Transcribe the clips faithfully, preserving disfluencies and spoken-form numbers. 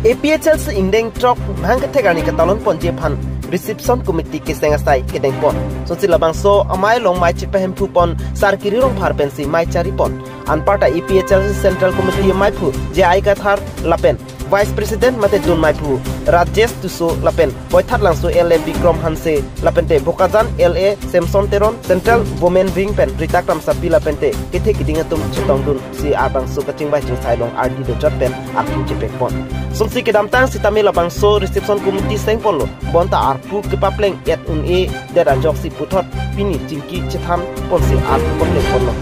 A P H L C ingdeng throk mahang kethek arni katalon ponji aphan reception committee keseng asai kedeng pon. Sonsi labangso amei along mei chepahemphu pon Sar Kiri Rongphar pensi mei chari pon. Anparta A P H L C Central Committee meiphu J I Kathar lapen Vice President mate dun meiphu Rajesh Tisso lapen Boithat Langso L A Bikram Hanse lapente Bokajan L A Samson Teron, Central Women Wing pen Rita Kramsapi lapente kethe kiding atum chetongdunsi labangso kachingvai chingsai along ardi dojot pen arpu chepek pon. Sonsi kedamtang sitame labangso reception committee seng ponlo, bonta arpu kepapleng et un-edet ajoksi puthot pini chingki chethan ponsi arpu papleng ponlo.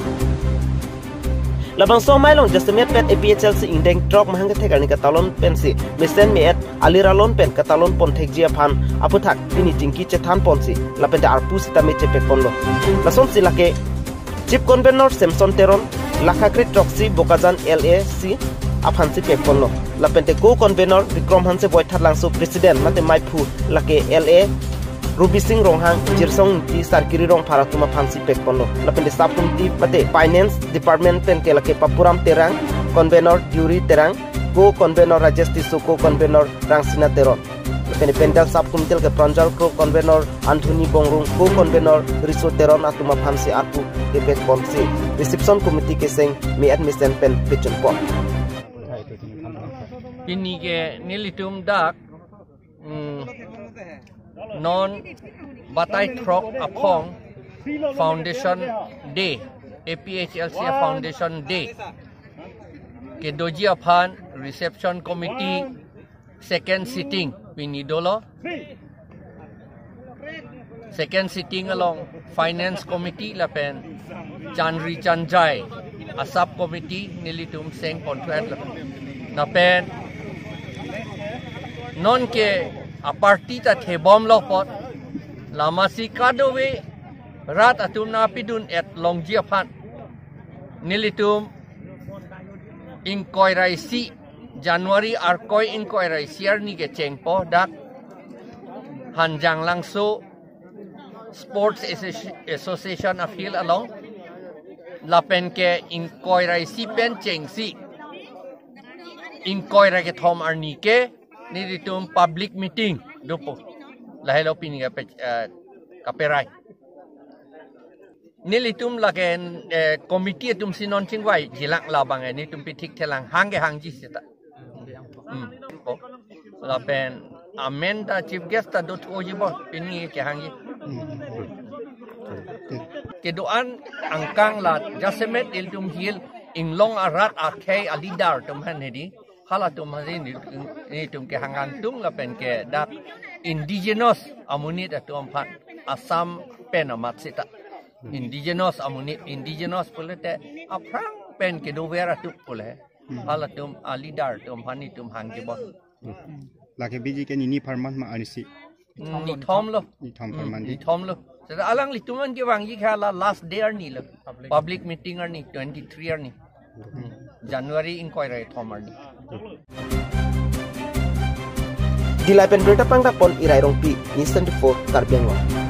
Labangso amei along jasemet pen A P H L C ingdeng throk mahang kethek arni katalon pensi mesen me-et alir alon pen katalon pon thekji aphan aphuthak pini chingki chethan ponsi lapente arpu sitame chepek ponlo. Lasonsi lake Chief Convener Samson Teron, lakha kre throksi Bokajan L A C aphansi pek ponlo. Lapente Co-Convener Bikram Hanse Boithat Langso, President mate meiphu lake L A Rubi Sing Ronghang, Jirsong Ingti, Sar Kiri Rongphar atum aphansi pek ponlo. Lapente Sub Committee mate Finance Department pen ke lake Papuram Terang, Convener Diuri Terang, Co-Convener Rajesh Tisso, Co-Convener Rangsina Teron. Lapente Pandal Sub Committee ke Pranjal Kro, Convener Anthony Bongrung, Co-Convener Riso Teron atum aphansi arpu kepek ponsi reception committee keseng me-et mesen pen pechun pon. Pini ke nelitum dak, mm, non batai throk aphong Foundation Day, A P H L C Foundation Day kedoji aphan reception committee second sitting pini dolo. Second sitting along Finance Committee lapen chanri chanjai a-sub committee nelitum seng ponthuet lapen, lapen non ke a-party ta thebomlo apot, lamasi kadokave rat atum nangpidun-et longji aphan nelitum ingkoi ra isi, January arkoi ingkoi ra isi arni kechengpo dak Hanjang Langso Sports Associ-, Association a-field along, lapen ke ingkoi ra isi pen chengsi ingkoi ra kethom arni ke nelitum public meeting dopo. Lahelo pini kape-, eh, kaperai. Nelitum lake, eh, committee atumsi non chingvai jilang labang, eh, nelitum pithik thelang hang kehangji seta. Hmm. Oh. Lapen amen ta chief guest ta dothuji bo, pini kehangji. Kedo-an angkang la jasemet ilitum hill inglong arat akhei a-leader atum aphan hedi. Halatum aphansi nelitum kehang kangtung lapen ke dak indigenous amonit atum aphan, Assam pen amat seta. Indigenous amonit, indigenous pulote aphrang pen kedover atum pule. Hmm. Halatum a-leader atum aphan nelitum hangji bo. Hmm. Lake B J K nini apharman ma arnisi? Hmm, nithom lo. Nithom apharman di. Nithom lo. Seta alanglitum an kevangji ke la last day arni lo. Public meeting arni, twenty-three arni. Hmm. January ingkoi ra kethom arni. Dillai pen birta pangdak pon Irai Rongpi, News twenty-four Karbi Anglong.